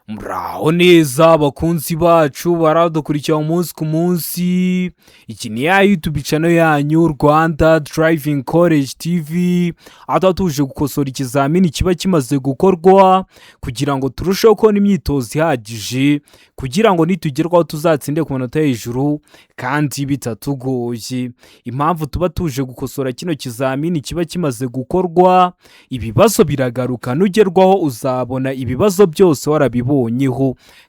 Muraho neza abakunzi bacu baradukurikira umunsi ku munsi. Iki ni ya YouTube channel yanyu, Rwanda Driving College TV, aho tuba tuje gukosora ikizamini kiba kimaze gukorwa kugira ngo turusheho kubona imyitozo ihagije, kugira ngo nitugerwaho tuzatsinde ku manota hejuru kandi bitatugoye. Impamvu tuba tuje gukosora kino kizamini kiba kimaze gukorwa, ibibazo biragaruka. Nugerwaho uzabona ibibazo byose warabibonyeho.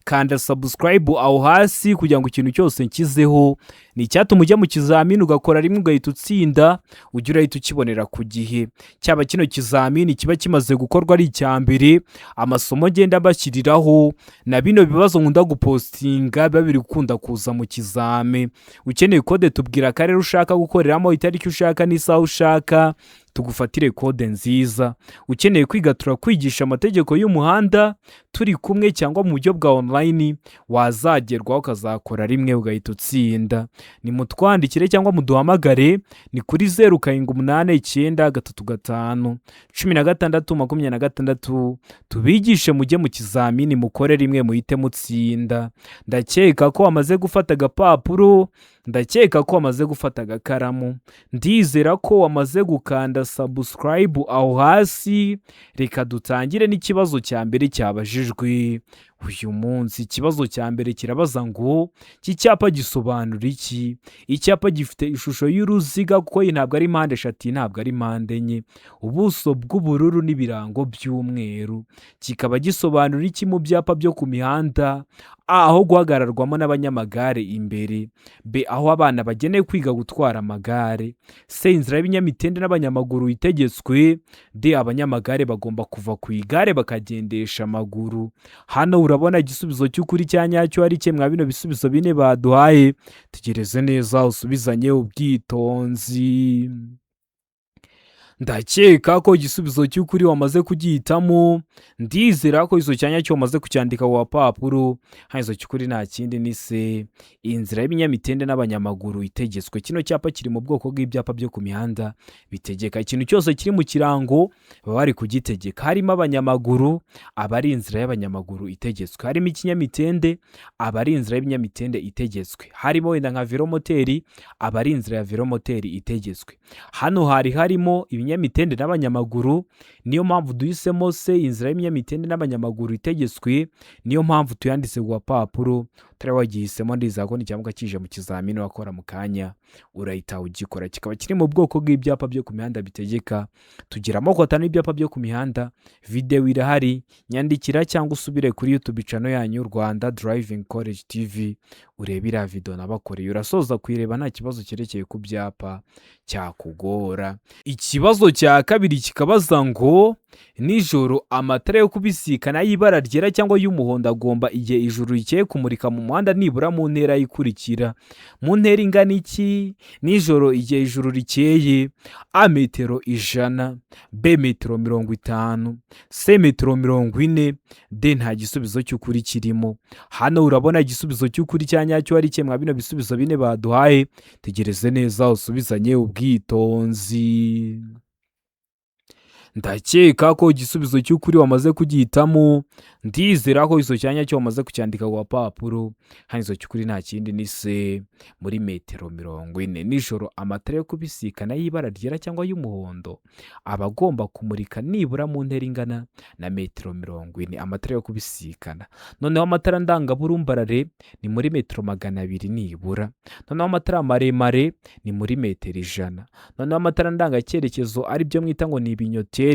Kanda subscribe aho hasi kugira ngo ikintu cyose nshyizeho ni icyatuma ujya mu kizamini ugakora rimwe ugahita utsinda, ujye urahita ukibonera ku gihe. Cyaba kino kizamini kiba kimaze gukorwa ari icya mbere, amasomo ngenda bashyiriraho na bino bibazo nkunda gupostinga biba biri gukunda kuza mu kizame. Ukeneye code, tubwira akarere ushaka gukoreramo, itariki ushaka n'isaha ushaka, tugufatire code nziza. Ukeneye kwiga, turakwigisha amategeko y'umuhanda turi kumwe cyangwa mu buryo bwa online, wazagerwaho ukazakora rimwe ugahita utsinda. Nimutwandikire cyangwa muduhamagare, ni kuri 0789351626, tubigishe mujye mu kizamini mukore rimwe muhite mutsinda. Ndakeka ko wamaze gufata agapapuro, ndakeka ko wamaze gufata agakaramu, ndizera ko wamaze gukanda subscribe aho hasi. Reka dutangire n'ikibazo cya mbere cyabajijwe uyu munsi. Ikibazo cya mbere kirabaza ngo: iki cyapa gisobanura iki? Icyapa gifite ishusho y'uruziga, kuko iyi ntabwo ari mpande eshatu, iyi ntabwo ari mpande enye, ubuso bw'ubururu n'ibirango by'umweru, kikaba gisobanura iki mu byapa byo ku mihanda? A, aho guhagararwamo n'abanyamagare imbere; B, aho abana bagenewe kwiga gutwara amagare; C, inzira y'ibinyamitende n'abanyamaguru itegetswe; D, abanyamagare bagomba kuva ku igare bakagendesha amaguru. Hano urabona igisubizo cy'ukuri cya nyacyo ari cye mwa bino bisubizo bine baduhaye? Tegereze neza usubizanye ubwitonzi. Ndakeka ko igisubizo cy'ukuri wamaze kugihitamo, ndizera ko igisubizo cya nyacyo wamaze kucyandika ku gapapuro. Hano igisubizo cy'ukuri nta kindi, ni C, inzira y'ibinyamitende n'abanyamaguru itegetswe. Kino cyapa kiri mu bwoko bw'ibyapa byo ku mihanda bitegeka. Ikintu cyose kiri mu kirango baba bari kugitegeka. Harimo abanyamaguru, aba ari inzira y'abanyamaguru itegetswe; harimo ikinyamitende, aba ari inzira y'ibinyamitende itegetswe; harimo wenda nka velomoteri, aba ari inzira ya velomoteri itegetswe. Hano hari harimo ibinyamitende n'abanyamaguru, niyo mpamvu duhisemo C, inzira y'ibinyamitende n'abanyamaguru itegetswe, niyo mpamvu tuyanditse ku gapapuro. Utari wagihisemo, ndizera ko nicyamuka kije mu kizamini wakora mu kanya urahita ugikora. Kikaba kiri mu bwoko bw'ibyapa byo ku mihanda bitegeka. Tugira amoko atanu y'ibyapa byo ku mihanda, videwo irahari. Nyandikira cyangwa usubire kuri YouTube channel yanyu, Rwanda Driving College TV, urebe iriya video nabakoreye. Urasoza kuyireba nta kibazo cyerekeye ku byapa cyakugora. Ikibazo cya kabiri kikabaza ngo: nijoro amatara yo kubisikana y'ibara ryera cyangwa y'umuhondo agomba, igihe ijuru rikeye, kumurika mu muhanda nibura mu ntera ikurikira. Mu ntera ingana iki nijoro igihe ijuru rikeye? A, metero 100; B, metero 50; C, metero 40; D, nta gisubizo cy'ukuri kirimo. Hano urabona igisubizo cy'ukuri cya nyacyo ari mwa bino bisubizo bine baduhaye? Tegereze neza usubizanye ubwitonzi. Ndakeka ko igisubizo cy'ukuri wamaze kugihitamo, ndizera ko igisubizo cya nyacyo wamaze kucyandika ku gapapuro. Hano igisubizo cy'ukuri nta kindi, ni C, muri metero 40. Nijoro amatara yo kubisikana y'ibara ryera cyangwa y'umuhondo aba agomba kumurika nibura mu ntera ingana na metero 40, amatara yo kubisikana. Noneho amatara ndangaburumbarare ni muri metero 200 nibura. Noneho amatara maremare ni muri metero 100. Noneho amatara ndangacyerekezo, ari byo mwita ngo ni ibinyoteri,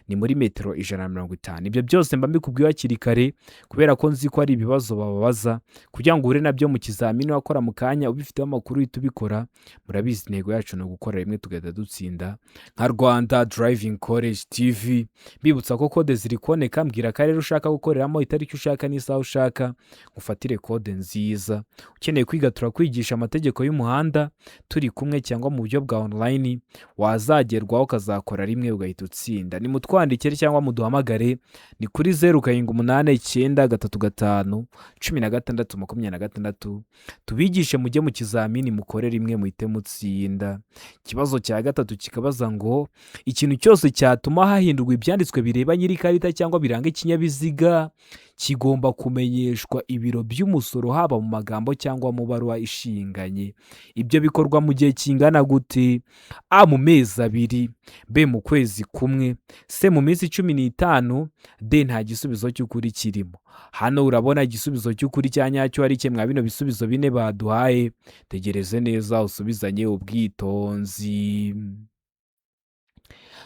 ni muri metero 150. Ibyo byose mba mbikubwiye hakiri kare kubera ko nzi ko ari ibibazo bababaza, kugira ngo uhure nabyo mu kizamini wakora mu kanya ubifiteho amakuru uhita ubikora. Murabizi, intego yacu ni ugukora rimwe tugahita dutsinda nka Rwanda Driving College TV. Mbibutsa ko code ziri kuboneka. Mbwira akarere ushaka gukoreramo, itariki ushaka n'isaha ushaka, ufatire code nziza. Ukeneye kwiga, turakwigisha amategeko y'umuhanda turi kumwe cyangwa mu buryo bwa online, wazagerwaho ukazakora rimwe ugahita utsinda. Nimutwandikire cyangwa muduhamagare, ni kuri 0789351626, tubigishe mujye mu kizamini mukore rimwe muhite mutsinda. Ikibazo cya gatatu kikabaza ngo: ikintu cyose cyatuma hahindurwa ibyanditswe bireba nyir'ikarita cyangwa biranga ikinyabiziga. Kigomba kumenyeshwa ibiro by'umusoro haba mu magambo cyangwa mu baruwa ishinganye. Ibyo bikorwa mu gihe kingana gute? A, mu mezi 2, B, mu kwezi kumwe, C, mu minsi 15, D, nta gisubizo cy'ukuri kirimo. Hano urabona igisubizo cy'ukuri cya nyacyo ari kimwe mwa bino bisubizo bine baduhaye. Tegereze neza usubizanye ubwitonzi.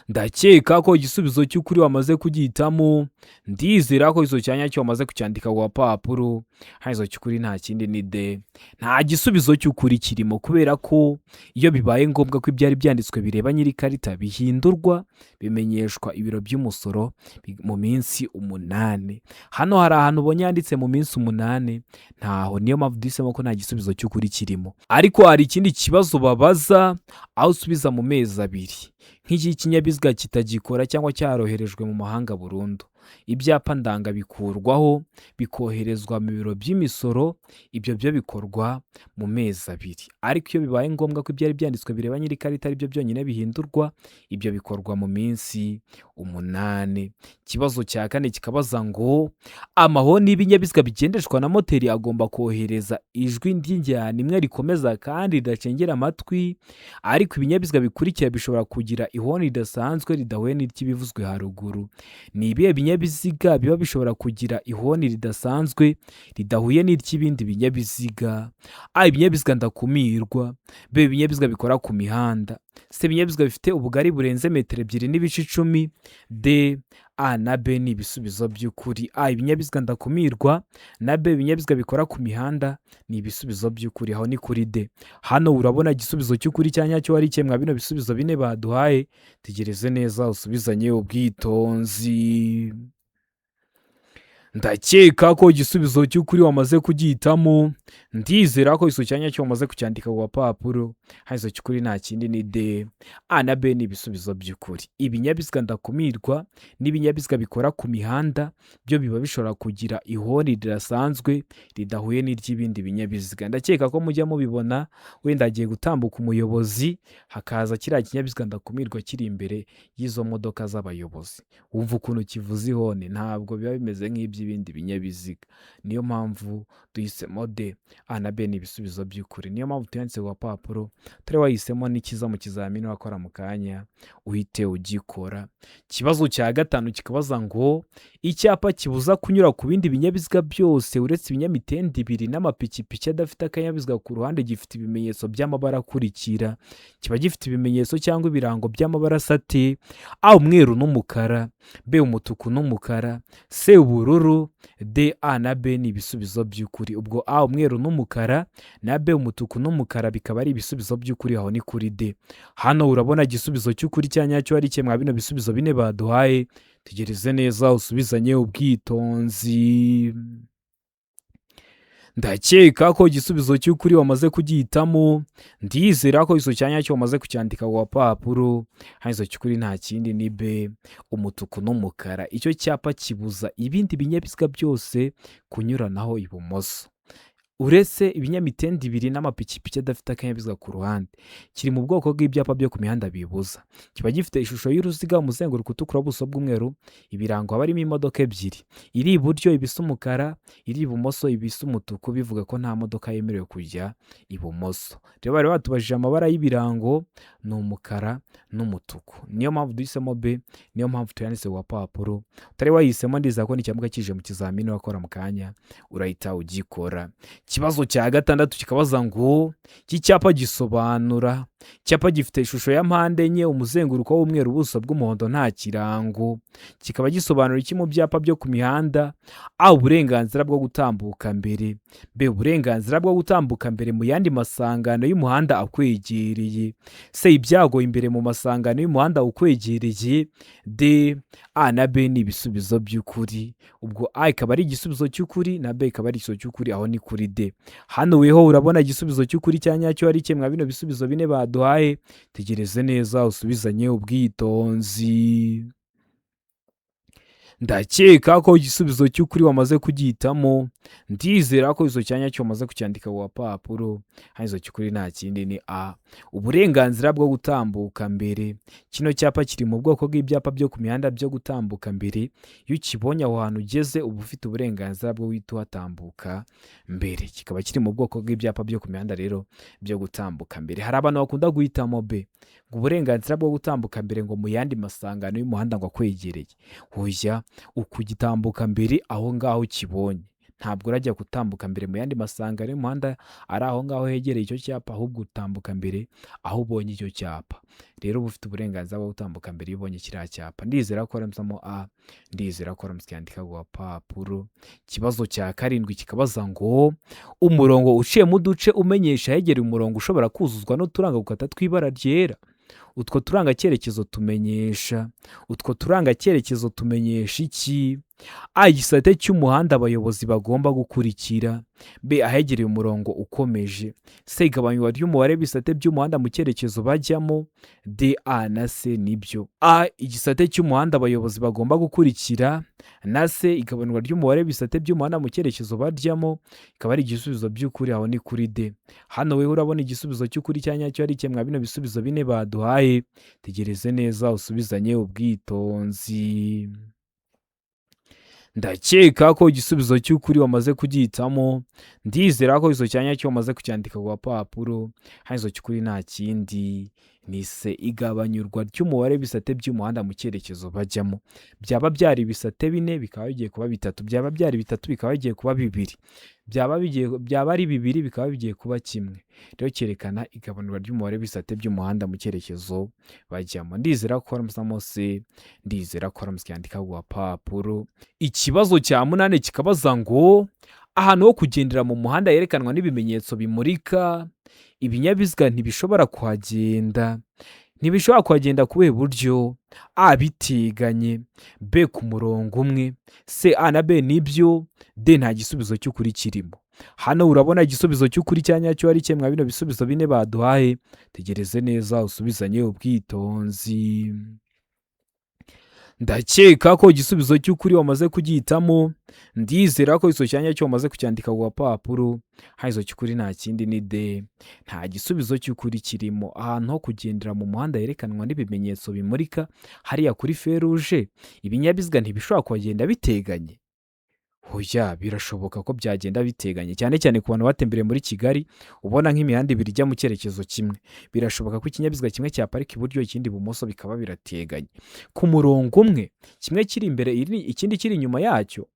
Ndakeka ko igisubizo cy'ukuri wamaze kugihitamo. Ndizera ko igisubizo cya nyacyo wamaze kucyandika ku gapapuro. Hano igisubizo cy'ukuri nta kindi ni D, nta gisubizo cy'ukuri kirimo, kubera ko iyo bibaye ngombwa ko ibyari byanditswe bireba nyir'ikarita bihindurwa, bimenyeshwa ibiro by'umusoro mu minsi 8. Hano hari ahantu ubonye handitse mu minsi 8? Ntaho. Niyo mpamvu duhisemo ko nta gisubizo cy'ukuri kirimo. Ariko hari ikindi kibazo babaza aho usubiza mu mezi 2. Nk'iki kinyabiziga kitagikora cyangwa cyaroherejwe mu mahanga burundu, ibyapa ndanga bikurwaho bikoherezwa mu biro by'imisoro. Ibyo byo bikorwa mu mezi 2. Ariko iyo bibaye ngombwa ko ibyari byanditswe bireba nyir'ikarita ari byo byonyine bihindurwa, ibyo bikorwa mu minsi 8. Ikibazo cya kane kikabaza ngo amahoni y'ibinyabiziga bigendeshwa na moteri agomba kohereza ijwi ry'injyana imwe rikomeza kandi ridacengera amatwi, ariko ibinyabiziga bikurikira bishobora kugira ihoni ridasanzwe ridahuye n'iry'ibivuzwe haruguru. Ni ibihe binyabiziga biba bishobora kugira ihoni ridasanzwe ridahuye n'iry'ibindi binyabiziga? A, ibinyabiziga ndakumirwa, B, ibinyabiziga bikora ku mihanda, C, ibinyabiziga bifite ubugari burenze metero 2.10, D, A na B ni ibisubizo by'ukuri. A, ibinyabiziga ndakumirwa, na B, ibinyabiziga bikora ku mihanda ni ibisubizo by'ukuri. Aho ni kuri D. Hano urabona igisubizo cy'ukuri cya nyacyo ari kimwe mwa bino bisubizo bine baduhaye. Tegereze neza usubizanye ubwitonzi. Ndakeka ko igisubizo cy'ukuri wamaze kugihitamo. Ndizera ko igisubizo cya nyacyo wamaze kucyandika ku gapapuro. Hano igisubizo cy'ukuri nta kindi ni D. A na B ni ibisubizo by'ukuri. Ibinyabiziga ndakumirwa n'ibinyabiziga bikora ku mihanda byo biba bishobora kugira ihoni ridasanzwe ridahuye n'iry'ibindi binyabiziga. Ndakeka ko mujya mubibona, wenda hagiye gutambuka umuyobozi, hakaza kiriya kinyabiziga ndakumirwa kiri imbere y'izo modoka z'abayobozi. Wumva ukuntu kivuza ihoni, ntabwo biba bimeze nk'iby'ibindi binyabiziga. Niyo mpamvu duhisemo D. A na B ni ibisubizo by'ukuri. Niyo mpamvu tuyanditse ku gapapuro. Utari wahisemo n'ikiza mu kizamini wakora mu kanya uhite ugikora. Ikibazo cya gatanu kikabaza ngo icyapa kibuza kunyura ku bindi binyabiziga byose uretse ibinyamitende ibiri n'amapikipiki adafite akanyabiziga ku ruhande gifite ibimenyetso by'amabara akurikira. Kiba gifite ibimenyetso cyangwa ibirango by'amabara asa ate? A, umweru n'umukara, B, umutuku n'umukara, C, ubururu, D, A na B ni ibisubizo by'ukuri. Ubwo A, umweru n'umukara, na B, umutuku n'umukara bikaba ari ibisubizo by'ukuri. Aho ni kuri D. Hano urabona igisubizo cy'ukuri cya nyacyo ari kimwe mwa bino bisubizo bine baduhaye. Tegereze neza usubizanye ubwitonzi. Ndakeka ko igisubizo cy'ukuri wamaze kugihitamo. Ndizera ko igisubizo cya nyacyo wamaze kucyandika ku gapapuro. Hano igisubizo cy'ukuri nta kindi ni B, umutuku n'umukara. Icyo cyapa kibuza ibindi binyabiziga byose kunyuranaho ibumoso uretse ibinyamitende ibiri n'amapikipiki adafite akanyabiziga ku ruhande. Kiri mu bwoko bw'ibyapa byo ku mihanda bibuza. Kiba gifite ishusho y'uruziga, umuzenguruko utukura, ubuso bw'umweru. Ibirango haba harimo imodoka ebyiri, iri iburyo iba isa umukara, iri ibumoso iba isa umutuku, bivuga ko nta modoka yemerewe kujya ibumoso. Rero bari batubajije amabara y'ibirango, ni umukara n'umutuku. Niyo mpamvu duhisemo B, niyo mpamvu tuyanditse ku gapapuro. Utari wayihisemo, ndizera ko nicyamuka kije mu kizamini wakora mu kanya urahita ugikora. Ikibazo cya gatandatu kikabaza ngo iki cyapa gisobanura. Icyapa gifite ishusho ya mpande enye, umuzenguruko w'umweru, ubuso bw'umuhondo, nta kirango. Kikaba gisobanura iki mu byapa byo ku mihanda? A, uburenganzira bwo gutambuka mbere, B, uburenganzira bwo gutambuka mbere mu yandi masangano y'umuhanda akwegereye, C, ibyago imbere mu masangano y'umuhanda ukwegereye, D, A na B ni ibisubizo by'ukuri. Ubwo A ikaba ari igisubizo cy'ukuri na B ikaba ari igisubizo cy'ukuri. Aho ni kuri D. Hano weho urabona igisubizo cy'ukuri cya nyacyo ari kimwe mwa bino bisubizo bine baduhaye. Tegereze neza usubizanye ubwitonzi. Ndakeka ko igisubizo cy'ukuri wamaze kugihitamo. Ndizera ko izo cyanya cyo wamaze kucyandika ku gapapuro. Hano izo cy'ukuri nta kindi ni A, uburenganzira bwo gutambuka mbere. Kino cyapa kiri mu bwoko bw'ibyapa byo ku mihanda byo gutambuka mbere. Iyo ukibonye aho hantu ugeze, uba ufite uburenganzira bwo guhita uhatambuka mbere. Kikaba kiri mu bwoko bw'ibyapa byo ku mihanda rero byo gutambuka mbere. Hari abantu bakunda guhitamo B, ngo uburenganzira bwo gutambuka mbere ngo mu yandi masangano y'umuhanda ngo akwegereye. Oya, ukugitambuka mbere aho ngaho ukibonye. Ntabwo urajya gutambuka mbere mu yandi masangano y'umuhanda ari aho ngaho hegereye icyo cyapa, ahubwo utambuka mbere aho ubonye icyo cyapa. Rero uba ufite uburenganzira bwo gutambuka mbere iyo ubonye kiriya cyapa. Ndizera ko warahisemo A, ndizera ko waramutse ukiyandika ku gapapuro. Ikibazo cya karindwi kikabaza ngo umurongo uciyemo uduce umenyesha ahegereye umurongo ushobora kuzuzwa n'uturanga gukata tw'ibara ryera. Utwo turangacyerekezo tumenyesha, utwo turangacyerekezo tumenyesha iki? A, igisate cy'umuhanda abayobozi bagomba gukurikira. B, ahegereye umurongo ukomeje. C, igabanywa ry'umubare w'ibisate by'umuhanda mu cyerekezo bajyamo. D, A na C nibyo. A, igisate cy'umuhanda abayobozi bagomba gukurikira, na C, igabanywa ry'umubare w'ibisate by'umuhanda mu cyerekezo bajyamo, ikaba ari igisubizo by'ukuri. Aho ni kuri D. Hano wewe urabona igisubizo cy'ukuri cya nyacyo ari mwa bino bisubizo bine baduhaye? Tegereze neza usubizanye ubwitonzi. Ndakeka ko igisubizo cy'ukuri wamaze kugihitamo. Ndizera ko izo cyanya cyo wamaze kucyandika ku gapapuro. Hano izo cy'ukuri nta kindi ni C, igabanyurwa ry'umubare w'ibisate by'umuhanda mu cyerekezo bajyamo. Byaba byari ibisate bine bikaba bigiye kuba bitatu, byaba byari bitatu bikaba bigiye kuba bibiri, byaba ari bibiri bikaba bigiye kuba kimwe. Rero cyerekana igabanurwa ry'umubare w'ibisate by'umuhanda mu cyerekezo bajyamo. Ndizera ko waramusamo C, ndizera ko waramutse ukiyandika ku gapapuro. Ikibazo cya munani kikabaza ngo ahantu ho kugendera mu muhanda yerekanwa n'ibimenyetso bimurika, ibinyabiziga ntibishobora kuhagenda. Ntibishobora kuhagenda ku buhe buryo? A, biteganye. B, ku murongo umwe. C, A na B nibyo. D, nta gisubizo cy'ukuri kirimo. Hano urabona igisubizo cy'ukuri cya nyacyo ari mwa bino bisubizo bine baduhaye? Tegereze neza usubizanye ubwitonzi. Ndakeka ko igisubizo cy'ukuri wamaze kugihitamo. Ndizera ko icyo cyanya cyo wamaze kucyandika ku gapapuro. Hano izo cy'ukuri nta kindi ni D, nta gisubizo cy'ukuri kirimo. Ahantu ho kugendera mu muhanda yerekanwa n'ibimenyetso bimurika, hariya kuri feruje, ibinyabiziga ntibishobora kuhagenda biteganye. Oya, birashoboka ko byagenda biteganye, cyane cyane ku bantu batembereye muri Kigali, ubona nk'imihanda ibiri ijya mu cyerekezo kimwe. Birashoboka ko ikinyabiziga kimwe cyaparika iburyo, ikindi ibumoso, bikaba birateganye ku murongo umwe, kimwe kiri imbere ikindi kiri inyuma yacyo.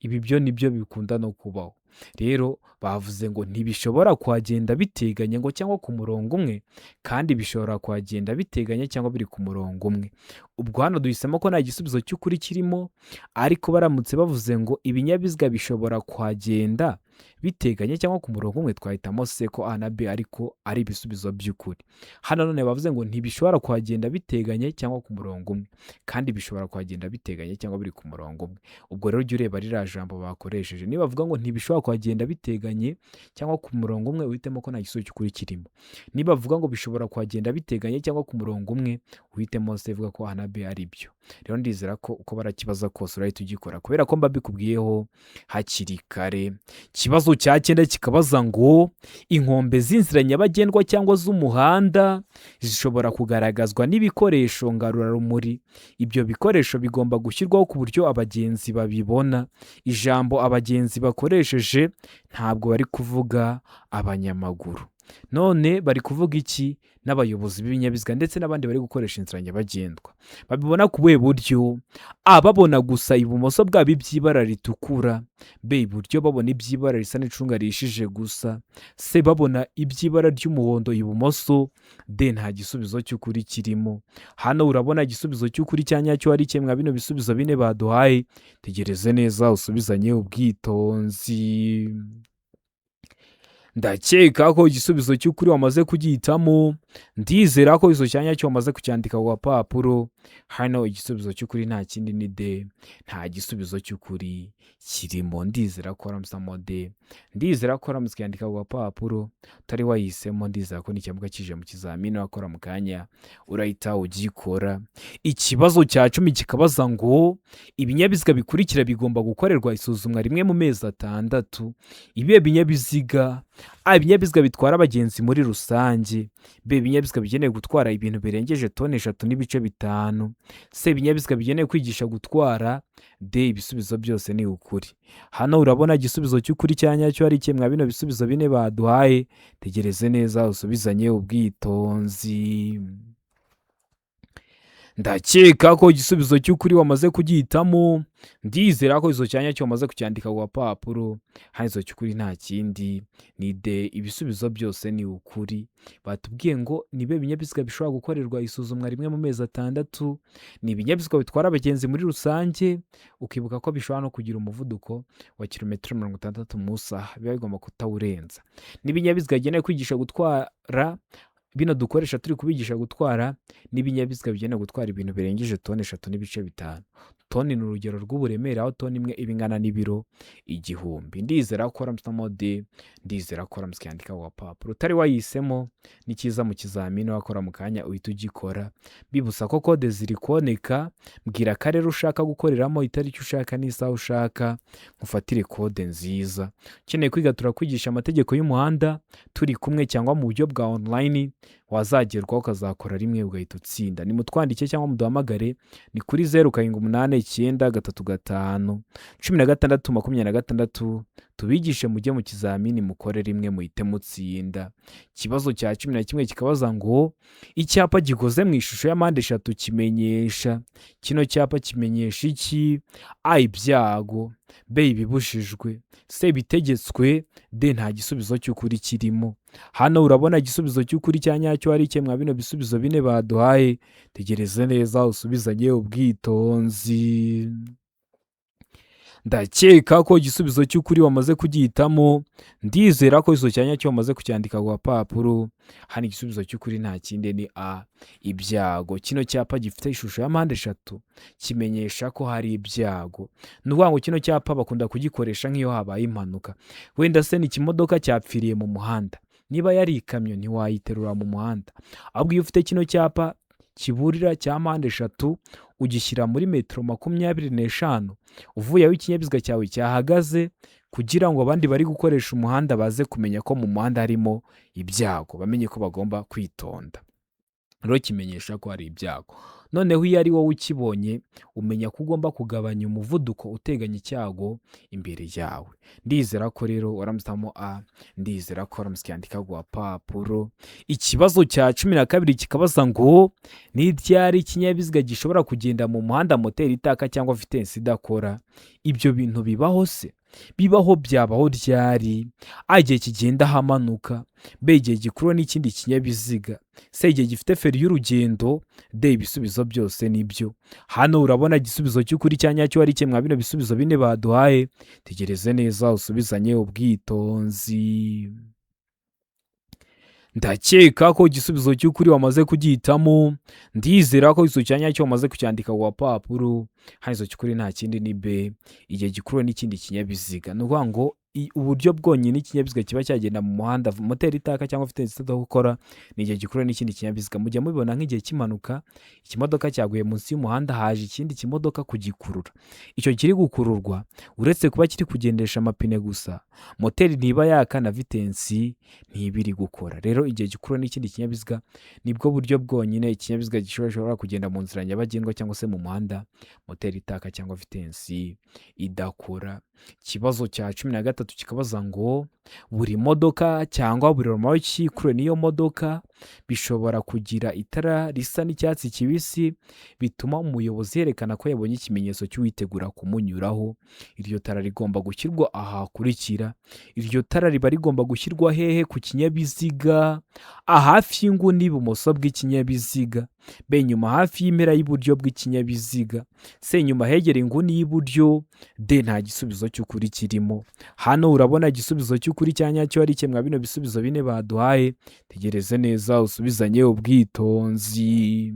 Ibi byo nibyo bikunda no kubaho. Rero bavuze ngo ntibishobora kuhagenda biteganye ngo cyangwa ku murongo umwe, kandi bishobora kuhagenda biteganye cyangwa biri ku murongo umwe. Ubwo hano duhisemo ko nta gisubizo cy'ukuri kirimo, ariko baramutse bavuze ngo ibinyabiziga bishobora kuhagenda biteganye cyangwa ku murongo umwe, twahitamo C, ko A na B ariko ari ibisubizo by'ukuri. Hano none bavuze ngo ntibishobora kuhagenda biteganye cyangwa ku murongo umwe, kandi bishobora kuhagenda biteganye cyangwa biri ku murongo umwe. Ubwo rero ujya ureba ririya jambo bakoresheje. Niba bavuga ngo ntibishobora kuhagenda biteganye cyangwa ku murongo umwe, uhitemo ko nta gisubizo cy'ukuri kirimo. Niba bavuga ngo bishobora kuhagenda biteganye cyangwa ku murongo umwe, uhitemo C, ivuga ko A na B ari byo. Rero ndizera ko uko barakibaza kose urahita ugikora, kubera ko mba mbikubwiyeho hakiri kare. Ikibazo cya cyenda kikabaza ngo inkombe z'inzira nyabagendwa cyangwa z'umuhanda zishobora kugaragazwa n'ibikoresho ngarurarumuri. Ibyo bikoresho bigomba gushyirwaho ku buryo abagenzi babibona. Ijambo abagenzi bakoresheje ntabwo bari kuvuga abanyamaguru. None bari kuvuga iki? N'abayobozi b'ibinyabiziga ndetse n'abandi bari gukoresha inzira nyabagendwa. Babibona ku buhe buryo? A, babona gusa ibumoso bwabo iby'ibara ritukura. B, iburyo babona iby'ibara risa n'icunga rihishije gusa. C, babona iby'ibara ry'umuhondo ibumoso. D, nta gisubizo cy'ukuri kirimo. Hano urabona igisubizo cy'ukuri cya nyacyo ari mwa bino bisubizo bine baduhaye? Tegereze neza usubizanye ubwitonzi. Ndakeka ko igisubizo cy'ukuri wamaze kugihitamo. Ndizera ko izo cyanya cyo wamaze kucyandika ku gapapuro. Hano igisubizo cy'ukuri nta kindi ni D, nta gisubizo cy'ukuri kirimo. Ndizera ko waramusamo D, ndizera ko waramutse ukiyandika ku gapapuro utari wayihisemo. Ndizera ko nicyamuka kije mu kizamini wakora mu kanya urahita ugikora. Ikibazo cya 10 kikabaza ngo ibinyabiziga bikurikira bigomba gukorerwa isuzumwa rimwe mu mezi 6. Ibihe binyabiziga? A, ibinyabiziga bitwara abagenzi muri rusange. B, ibinyabiziga bigenewe gutwara ibintu birengeje toni 3.5. C, ibinyabiziga bigenewe kwigisha gutwara. D, ibisubizo byose ni ukuri. Hano urabona igisubizo cy'ukuri cya nyacyo ari kimwe mwa bino bisubizo bine baduhaye. Tegereze neza usubizanye ubwitonzi. Ndakeka ko igisubizo cy'ukuri wamaze kugihitamo. Ndizera ko izo cyanya cyo wamaze kucyandika ku gapapuro. Hano izo cy'ukuri nta kindi ni D, ibisubizo byose ni ukuri. Batubwiye ngo nibe binyabiziga bishobora gukorerwa isuzumwa rimwe mu mezi 6, ni ibinyabiziga bitwara abagenzi muri rusange, ukibuka ko bishobora no kugira umuvuduko wa kilometero 60 mu isaha, biba bigomba kutawurenza. N'ibinyabiziga bigenewe kwigisha gutwara, bino dukoresha turi kubigisha gutwara, n'ibinyabiziga bigenewe gutwara ibintu birengeje toni 3.5. Toni ni urugero rw'uburemere, aho toni imwe iba ingana n'ibiro 1000. Ndizera ko waramusamo D, ndizera ko waramutse ukiyandika ku gapapuro. Utari wayihisemo ni cyiza mu kizamini wakora mu kanya uhita ugikora. Bibutsa ko kode ziri kuboneka, mbwira akarere ushaka gukoreramo, itariki ushaka n'isaha ushaka, nkufatire kode nziza. Ukeneye kwiga turakwigisha amategeko y'umuhanda turi kumwe cyangwa mu buryo bwa online, wazagerwaho ukazakora rimwe ugahita utsinda. Nimutwandike cyangwa muduhamagare, ni kuri 0 7 8 9 3 5 16 26, tubigishe mujye mu kizamini mukore rimwe muhite mutsinda. Ikibazo cya 11 kikabaza ngo icyapa gikoze mu ishusho ya mpande 3 kimenyesha. Kino cyapa kimenyesha iki? A, ibyago. B, ibibujijwe. C, ibitegetswe. D, nta gisubizo cy'ukuri kirimo. Hano urabona igisubizo cy'ukuri cya nyacyo ari kimwe mwa bino bisubizo bine baduhaye. Tegereze neza usubizanye ubwitonzi. Ndakeka ko igisubizo cy'ukuri wamaze kugihitamo. Ndizera ko izo cyanya cyo wamaze kucyandika ku gapapuro. Hano igisubizo cy'ukuri nta kindi ni A, ibyago. Kino cyapa gifite ishusho ya mpande 3 kimenyesha ko hari ibyago. Ni ukuvuga ngo kino cyapa bakunda kugikoresha nk'iyo habaye impanuka. Wenda se ni ikimodoka cyapfiriye mu muhanda, niba yari ikamyo ntiwayiterura mu muhanda. Ahubwo iyo ufite kino cyapa kiburira cya mpande 3 ugishyira muri metero 25 uvuye aho ikinyabiziga cyawe cyahagaze, kugira ngo abandi bari gukoresha umuhanda baze kumenya ko mu muhanda harimo ibyago, bamenye ko bagomba kwitonda. Rero kimenyesha ko hari ibyago. Noneho iyo ari wowe ukibonye umenya ko ugomba kugabanya umuvuduko uteganya icyago imbere yawe. Ndizera ko rero waramusamo A, ndizera ko waramutse ukiyandika ku gapapuro. Ikibazo cya 12 kikabaza ngo ni ryari ikinyabiziga gishobora kugenda mu muhanda moteri itaka cyangwa vitensi idakora? Ibyo bintu bibaho se? Bibaho byabaho ryari? A, igihe kigenda ahamanuka. B, igihe gikurura n'ikindi kinyabiziga. C, igihe gifite feri y'urugendo. D, ibisubizo byose nibyo. Hano urabona igisubizo cy'ukuri cya nyacyo ari kimwe mwa bino bisubizo bine baduhaye. Tegereze neza usubizanye ubwitonzi. Ndakeka ko igisubizo cy'ukuri wamaze kugihitamo. Ndizera ko igisubizo cya nyacyo wamaze kucyandika ku gapapuro. Hano igisubizo cy'ukuri nta kindi ni B, igihe gikurura n'ikindi kinyabiziga. Ni ukuvuga ngo uburyo bwonyine ikinyabiziga kiba cyagenda mu muhanda moteri itaka cyangwa vitensi idakora ni igihe gikurura n'ikindi kinyabiziga. Mujya mubibona nk'igihe cy'impanuka, ikimodoka cyaguye munsi y'umuhanda, haje ikindi kimodoka kugikurura. Icyo kiri gukururwa uretse kuba kiri kugendesha amapine gusa, moteri ntiba yaka na vitensi ntiba iri gukora. Rero igihe gikurura n'ikindi kinyabiziga nibwo buryo bwonyine ikinyabiziga gishobora kugenda mu nzira nyabagendwa cyangwa se mu muhanda moteri itaka cyangwa vitensi idakora. Ikibazo cya 13 kikabaza ngo buri modoka cyangwa buri romoruki ikuruwe n'iyo modoka bishobora kugira itara risa n'icyatsi kibisi bituma umuyobozi yerekana ko yabonye ikimenyetso cy'uwitegura kumunyuraho. Iryo tara rigomba gushyirwa aha hakurikira. Iryo tara riba rigomba gushyirwa hehe ku kinyabiziga? A, hafi y'inguni y'ibumoso bw'ikinyabiziga. B, inyuma hafi y'impera y'iburyo bw'ikinyabiziga. C, inyuma hegereye inguni y'iburyo. D, nta gisubizo cy'ukuri kirimo. Hano urabona igisubizo cy'ukuri cya nyacyo ari kimwe mwa bino bisubizo bine baduhaye. Tegereze neza neza usubizanye ubwitonzi.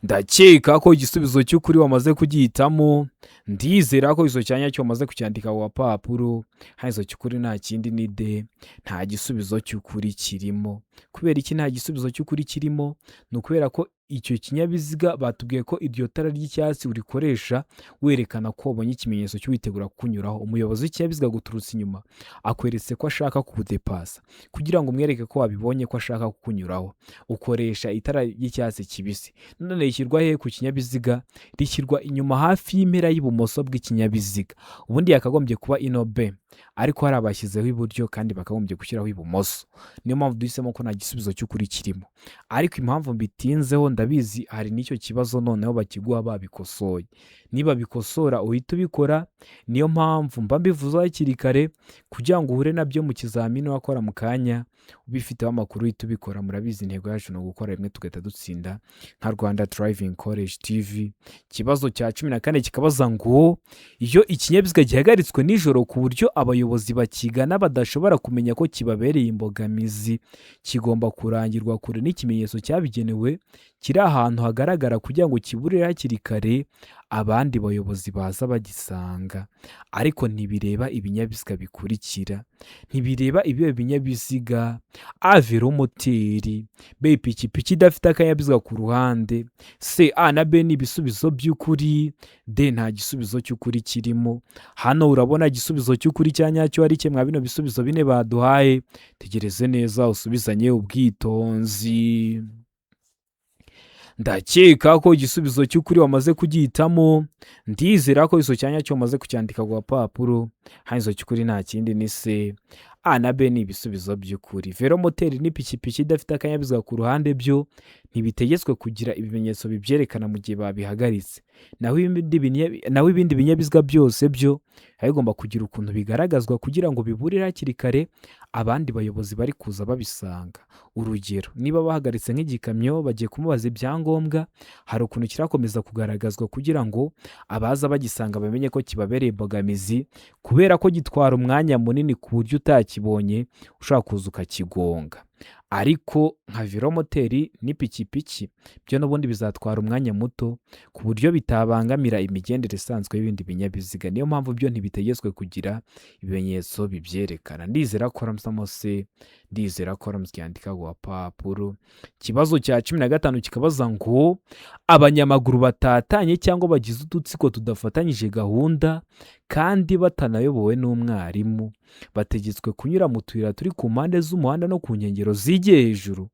Ndakeka ko igisubizo cy'ukuri wamaze kugihitamo. Ndizera ko icyo cyanya cyo wamaze kucyandika ku gapapuro. Hano icyo cy'ukuri nta kindi ni D, nta gisubizo cy'ukuri kirimo. Kubera iki nta gisubizo cy'ukuri kirimo? Ni ukubera ko icyo kinyabiziga batubwiye ko iryo tara ry'icyatsi urikoresha werekana ko wabonye ikimenyetso cy'uwitegura kukunyuraho. Umuyobozi w'ikinyabiziga aguturutse inyuma akweretse ko ashaka kukudepasa, kugira ngo umwereke ko wabibonye ko ashaka kukunyuraho ukoresha itara ry'icyatsi kibisi. None rishyirwa he ku kinyabiziga? Rishyirwa inyuma hafi y'impera y'ibumoso bw'ikinyabiziga. Ubundi yakagombye kuba ino B, ariko hari abashyizeho iburyo kandi bakagombye gushyiraho ibumoso. Niyo mpamvu duhisemo ko nta gisubizo cy'ukuri kirimo. Ariko impamvu mbitinzeho, ndabizi hari n'icyo kibazo noneho bakiguha babikosoye. Niba bikosora uhita ubikora. Niyo mpamvu mba mbivuze hakiri kare kugira ngo uhure nabyo mu kizamini wakora mu kanya ubifiteho amakuru uhita ubikora. Murabizi, intego yacu ni ugukora rimwe tugahita dutsinda nka Rwanda Driving College TV. Ikibazo cya 14 kikabaza ngo: iyo ikinyabiziga gihagaritswe nijoro ku buryo abayobozi bakigana badashobora kumenya ko kibabereye imbogamizi, kigomba kurangirwa kure n'ikimenyetso cyabigenewe kiri ahantu hagaragara kugira ngo kiburire hakiri kare abandi bayobozi baza bagisanga. Ariko ntibireba ibinyabiziga bikurikira. Ntibireba ibihe binyabiziga? A, velomoteri; B, ipikipiki idafite akanyabiziga ku ruhande; C, A na B ni ibisubizo by'ukuri; D, nta gisubizo cy'ukuri kirimo. Hano urabona igisubizo cy'ukuri cya nyacyo ari mwa bino bisubizo bine baduhaye? Tegereze neza usubizanye ubwitonzi. Ndakeka ko igisubizo cy'ukuri wamaze kugihitamo. Ndizera ko icyo cyanya cyo wamaze kucyandika ku gapapuro. Hano icyo cy'ukuri nta kindi ni C, A na B ni ibisubizo by'ukuri. Velomoteri n'ipikipiki idafite akanyabiziga ku ruhande byo ntibitegetswe kugira ibimenyetso bibyerekana mu gihe babihagaritse. Naho ibindi binyabiziga byose byo biba bigomba kugira ukuntu bigaragazwa kugira ngo biburire hakiri kare abandi bayobozi bari kuza babisanga. Urugero, niba bahagaritse nk'igikamyo bagiye kumubaza ibyangombwa, hari ukuntu kirakomeza kugaragazwa kugira ngo abaza bagisanga bamenye ko kibabereye imbogamizi, kubera ko gitwara umwanya munini ku buryo utakibonye ushobora kuza ukakigonga. Ariko nka velomoteri n'ipikipiki byo n'ubundi bizatwara umwanya muto ku buryo bitabangamira imigendere isanzwe y'ibindi binyabiziga. Niyo mpamvu byo ntibitegetswe kugira ibimenyetso bibyerekana. Ndizera ko waramutse se, ndizera ko waramutse yandika ku gapapuro. Ikibazo cya 15 kikabaza ngo: abanyamaguru batatanye cyangwa bagize udutsiko tudafatanyije gahunda kandi batanayobowe n'umwarimu bategetswe kunyura mu tuyira turi ku mpande z'umuhanda no ku nkengero zigiye hejuru,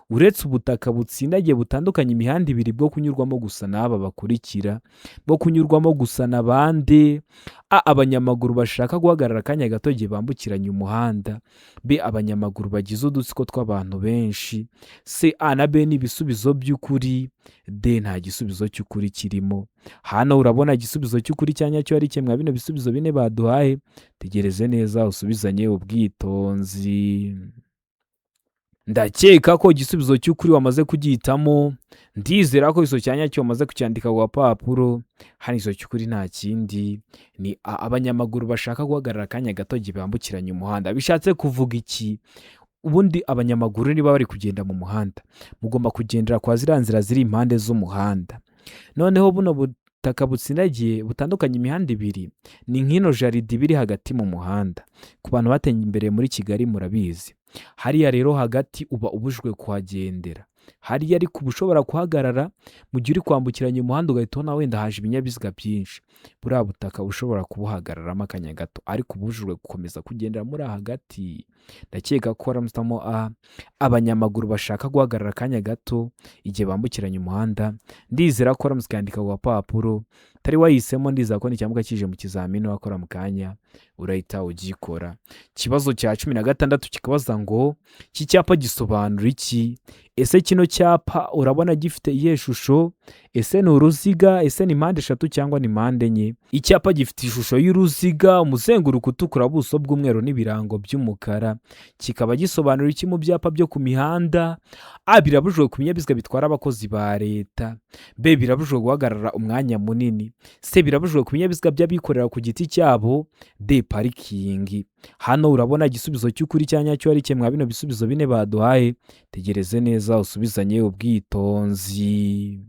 uretse ubutaka butsindagiye butandukanye imihanda ibiri bwo kunyurwamo gusa n'aba bakurikira. Bwo kunyurwamo gusa na bande? A, abanyamaguru bashaka guhagarara akanya gato igihe bambukiranya umuhanda; B, abanyamaguru bagize udutsiko tw'abantu benshi; C, A na B ni ibisubizo by'ukuri; D, nta gisubizo cy'ukuri kirimo. Hano urabona igisubizo cy'ukuri cya nyacyo ari kimwe bino bisubizo bine baduhaye? Tegereze neza usubizanye ubwitonzi. Ndakeka ko igisubizo cy'ukuri wamaze kugihitamo. Ndizera ko icyo cyanya cyo wamaze kucyandika ku gapapuro. Hano icyo cy'ukuri nta kindi ni A, abanyamaguru bashaka guhagarara akanya gato igihe bambukiranya umuhanda. Bishatse kuvuga iki? Ubundi abanyamaguru niba bari kugenda mu muhanda, mugomba kugendera kwa ziriya nzira ziri impande z'umuhanda. Noneho buno butaka butsindagiye butandukanye imihanda ibiri ni nk'ino jardin biri hagati mu muhanda. Ku bantu bateye imbere muri Kigali murabizi, hariya rero hagati uba ubujijwe kuhagendera. Hariya ariko uba ushobora guhagarara mu gihe uri kwambukiranya umuhanda ugahita ubona wenda haje ibinyabiziga byinshi. Buriya butaka ushobora kubuhagararamo akanya gato, ariko ubujijwe gukomeza kugendera muri hagati. Ndakeka ko waramutamo A, abanyamaguru bashaka guhagarara akanya gato igihe bambukiranya umuhanda. Ndizera ko waramutse ukandika ku gapapuro utari wahisemo. Ndizera ko nicyamuka kije mu kizamini wakora mu kanya urahita ugikora. Ikibazo cya 16 kikabaza ngo: iki cyapa gisobanura iki? Ese kino cyapa urabona gifite iyihe shusho? Ese ni uruziga? Ese ni mpande eshatu cyangwa ni mpande enye? Icyapa gifite ishusho y'uruziga, umuzenguruko utukura, ubuso bw'umweru n'ibirango by'umukara. Kikaba gisobanura iki mu byapa byo ku mihanda? A, birabujijwe ku binyabiziga bitwara abakozi ba leta; B, birabujijwe guhagarara umwanya munini. munini. C, birabujijwe ku binyabiziga by'abikorera ku giti cyabo. D, parikingi. Hano urabona igisubizo cy'ukuri cya nyacyo ari kimwe bino bisubizo bine baduhaye. Tegereze neza usubizanye ubwitonzi.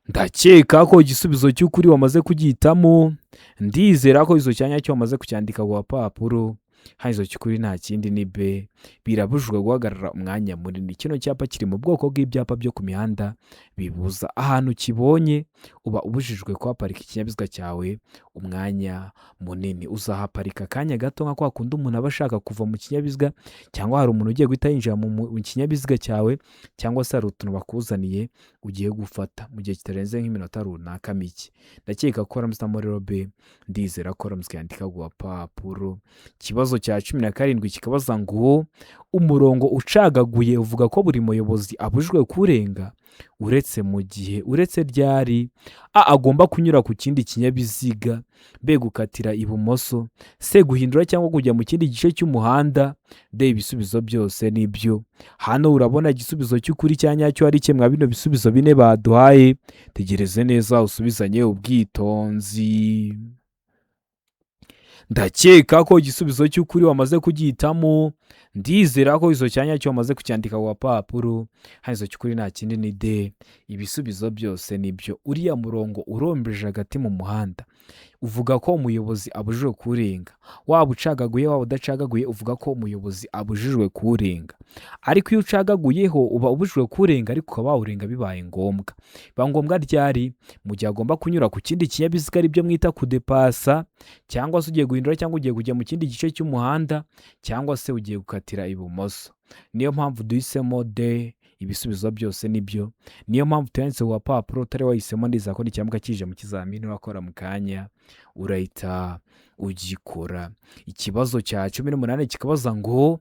Ndakeka ko igisubizo cy'ukuri wamaze kugihitamo. Ndizera ko izo cya nyacyo wamaze kucyandika ku gapapuro. Hano izo cy'ukuri nta kindi ni B, birabujijwe guhagarara umwanya munini. Kino cyapa kiri mu bwoko bw'ibyapa byo ku mihanda bibuza. Ahantu ukibonye uba ubujijwe kuhaparika ikinyabiziga cyawe umwanya munini. Uzahaparika akanya gato nka kwa kundi umuntu aba ashaka kuva mu kinyabiziga, cyangwa hari umuntu ugiye guhita yinjira mu kinyabiziga cyawe, cyangwa se hari utuntu bakuzaniye ugiye gufata mu gihe kitarenze nk'iminota runaka mike. Ndakeka ko waramutse rero B, ndizera ko waramutse yandika ku gapapuro. Ikibazo cya 17 kikabaza ngo umurongo ucagaguye uvuga ko buri muyobozi abujijwe kurenga uretse mu gihe, uretse ryari? A, agomba kunyura ku kindi kinyabiziga. B, gukatira ibumoso. C, guhindura cyangwa kujya mu kindi gice cy'umuhanda. D, ibisubizo byose nibyo. Hano urabona igisubizo cy'ukuri cya nyacyo ari kimwe bino bisubizo bine baduhaye. Tegereze neza usubizanye ubwitonzi. Ndakeka ko igisubizo cy'ukuri wamaze kugihitamo. Ndizera ko izo cya nyacyo wamaze kucyandika ku gapapuro. Hano izo cy'ukuri nta kindi ni D, ibisubizo byose nibyo. Uriya murongo urombeje hagati mu muhanda uvuga ko umuyobozi abujijwe kuwurenga. Waba ucagaguye waba udacagaguye, uvuga ko umuyobozi abujijwe kuwurenga. Ariko iyo ucagaguyeho uba ubujijwe kuwurenga, ariko ukaba wawurenga bibaye ngombwa. Biba ngombwa ryari? Mu gihe agomba kunyura ku kindi kinyabiziga, aribyo mwita kudepasa, cyangwa se ugiye guhindura cyangwa ugiye kujya mu kindi gice cy'umuhanda, cyangwa se ugiye gukatira ibumoso. Niyo mpamvu duhisemo D, ibisubizo byose nibyo. Niyo mpamvu tuyanditse ku gapapuro. Utari wahisemo, ndizera ko nicyamuka kije mu kizamini urakora mu kanya urahita ugikora. Ikibazo cya 18 kikabaza ngo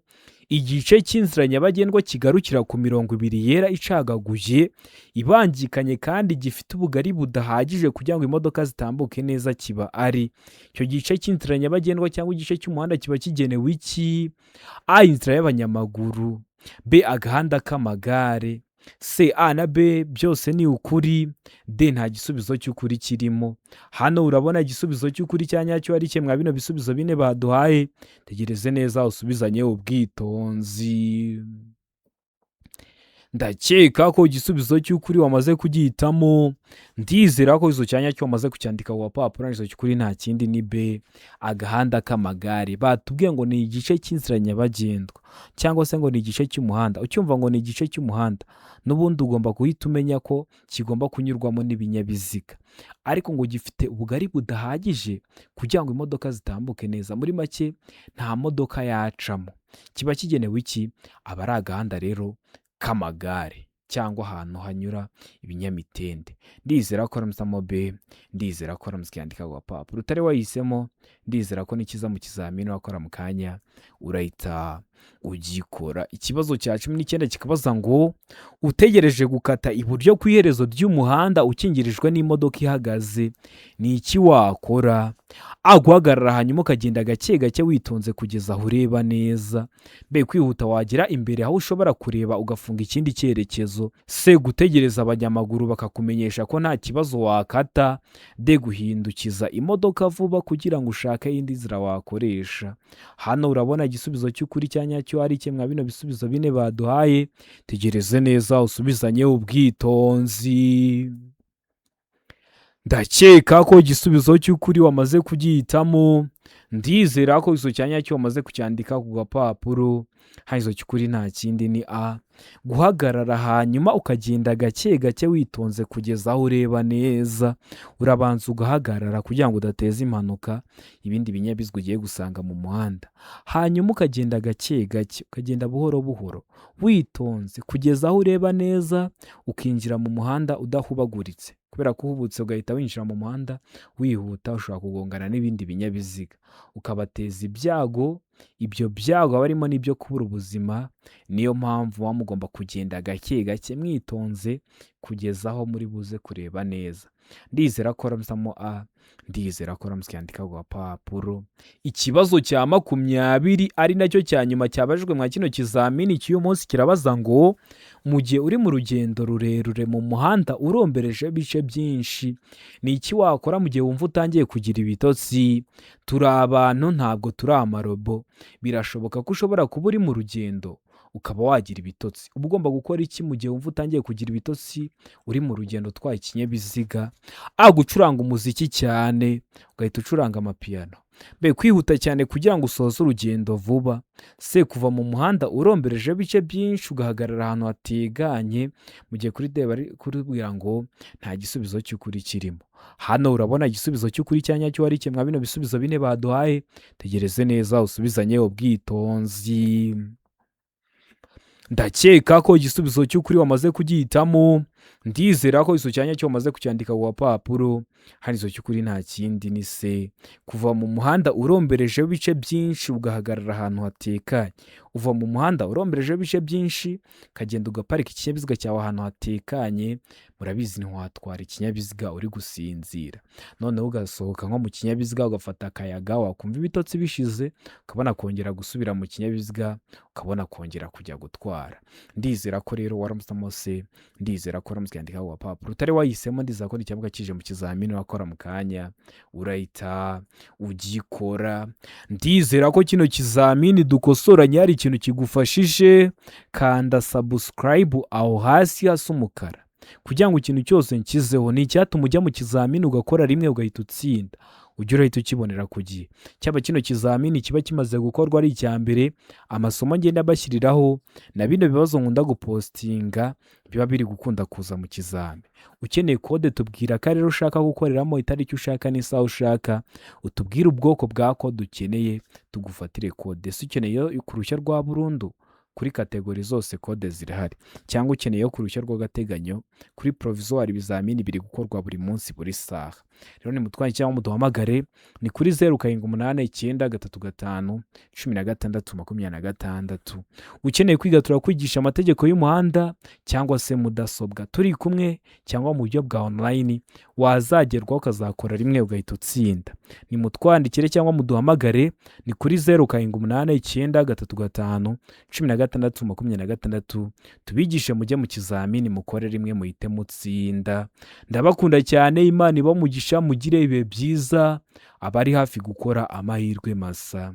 igice cy'inzira nyabagendwa kigarukira ku mirongo ibiri yera icagaguye ibangikanye kandi gifite ubugari budahagije kugira ngo imodoka zitambuke neza kiba ari. Icyo gice cy'inzira nyabagendwa cyangwa igice cy'umuhanda kiba kigenewe iki? A, inzira y'abanyamaguru. B, agahanda k'amagare. C, A na B byose ni ukuri. D, nta gisubizo cy'ukuri kirimo. Hano urabona igisubizo cy'ukuri cya nyacyo ari kimwe bino bisubizo bine baduhaye. Tegereze neza usubizanye ubwitonzi. Ndakeka ko igisubizo cy'ukuri wamaze kugihitamo. Ndizera ko izo cya nyacyo wamaze kucyandika ku gapapuro. Izo cy'ukuri nta kindi ni B, agahanda k'amagare. Batubwiye ngo ni igice cy'inzira nyabagendwa cyangwa se ngo ni igice cy'umuhanda. Ucyumva ngo ni igice cy'umuhanda, n'ubundi ugomba guhita umenya ko kigomba kunyurwamo n'ibinyabiziga, ariko ngo gifite ubugari budahagije kugira ngo imodoka zitambuke neza. Muri make nta modoka yacamo. Kiba kigenewe iki? Aba ari agahanda rero k'amagare cyangwa ahantu hanyura ibinyamitende. Ndizera ko waramutse B, ndizera ko waramutse yandika ku gapapuro. Utari wahisemo, ndizera ko nikiza mu kizamini wakora mu kanya urahita ugikora. Ikibazo cya 19 kikabaza ngo utegereje gukata iburyo ku iherezo ry'umuhanda ukingirijwe n'imodoka ihagaze, ni iki wakora? A, guhagarara hanyuma ukagenda gake gake witonze kugeza aho ureba neza. B, kwihuta wagera imbere aho ushobora kureba ugafunga ikindi cyerekezo. C, gutegereza abanyamaguru bakakumenyesha ko nta kibazo wakata. D, guhindukiza imodoka vuba kugira ngo ushake indi nzira wakoresha. Hano urabona igisubizo cy'ukuri cya nyacyo ari kimwe bino bisubizo bine baduhaye. Tegereze neza usubizanye ubwitonzi. Ndakeka ko igisubizo cy'ukuri wamaze kugihitamo. Ndizera ko igisubizo cya nyacyo wamaze kucyandika ku gapapuro. Hano igisubizo cy'ukuri nta kindi ni A, guhagarara hanyuma ukagenda gake gake witonze kugeza aho ureba neza. Urabanza ugahagarara kugira ngo udateza impanuka ibindi binyabiziga ugiye gusanga mu muhanda, hanyuma ukagenda gake gake, ukagenda buhoro buhoro witonze kugeza aho ureba neza, ukinjira mu muhanda udahubaguritse. Kubera ko uhubutse ugahita winjira mu muhanda wihuta, ushobora kugongana n'ibindi binyabiziga ukabateza ibyago. Ibyo byago haba harimo n'ibyo kubura ubuzima. Niyo mpamvu muba mugomba kugenda gake gake mwitonze kugeza aho muri buze kureba neza. Ndizera ko warahisemo A, ndizera ko waramutse yandika ku gapapuro. Ikibazo cya 20 ari nacyo cya nyuma cyabajijwe mwa kino kizamini cy'uyu munsi kirabaza ngo: mu gihe uri mu rugendo rurerure mu muhanda urombereje ibice byinshi, ni iki wakora mu gihe wumva utangiye kugira ibitotsi? Turi abantu, ntabwo turi amarobo. Birashoboka ko ushobora kuba uri mu rugendo ukaba wagira ibitotsi. Uba ugomba gukora iki mu gihe wumva utangiye kugira ibitotsi uri mu rugendo utwaye ikinyabiziga? A, gucuranga umuziki cyane, ugahita ucuranga amapiyano. B, kwihuta cyane kugira ngo usoze urugendo vuba. C, kuva mu muhanda urombereje ibice byinshi ugahagarara ahantu hateganye. Mu gihe kuri D bari kutubwira ngo nta gisubizo cy'ukuri kirimo. Hano urabona igisubizo cy'ukuri cya nyacyo wari mwa bino bisubizo bine baduhaye. Tegereze neza usubizanye ubwitonzi. Ndakeka ko igisubizo cy'ukuri wamaze kugihitamo. Ndizera ko igisubizo cya nyacyo wamaze kucyandika ku gapapuro. Hano igisubizo cy'ukuri nta kindi, ni C, kuva mu muhanda uromberejeho ibice byinshi ugahagarara ahantu hatekanye. Uva mu muhanda uromberejeho ibice byinshi, ukagenda ugaparika ikinyabiziga cyawe ahantu hatekanye. Murabizi, ntiwatwara ikinyabiziga uri gusinzira. Noneho ugasohoka nko mu kinyabiziga ugafata akayaga, wakumva ibitotsi bishize ukabona kongera gusubira mu kinyabiziga, ukabona kongera kujya gutwara. Ndizera ko rero waramusamo C, ndizera ko waramutse yandika ku gapapuro. Utari wayihisemo, ndizera ko ikibuga kije mu kizamini wakora mu kanya urahita ugikora. Ndizera ko kino kizamini dukosoranye hari ikintu kigufashije. Kanda subscribe aho hasi hasa umukara kugira ngo ikintu cyose nshyizeho ni icyatuma ujya mu kizamini ugakora rimwe ugahita utsinda, ujye urahita ukibonera ku gihe. Cyaba kino kizamini kiba kimaze gukorwa ari icya mbere, amasomo ngenda bashyiriraho na bino bibazo nkunda gupostinga biba biri gukunda kuza mu kizami. Ukeneye kode, tubwira akarere ushaka gukoreramo, itariki ushaka n'isaha ushaka, utubwire ubwoko bwa kode ukeneye tugufatire kode. Ese ukeneye ku ruhushya rwa burundu? Kuri category zose kode zirahari. Cyangwa ukeneye ku ruhushya rw'agateganyo, kuri provisoire? Ibizamini biri gukorwa buri munsi, buri saha. Rero nimutware cyangwa muduhamagare, ni kuri 0789351626. Ukeneye kwiga, turakwigisha amategeko y'umuhanda cyangwa se mudasobwa turi kumwe cyangwa mu buryo bwa online, wazagerwaho ukazakora rimwe ugahita utsinda. Nimutwandikire cyangwa muduhamagare, ni kuri 0789351626, tubigishe mujye mu kizamini mukore rimwe muhite mutsinda. Ndabakunda cyane, Imana ibamugisha, mugire ibihe byiza, abari hafi gukora amahirwe masa.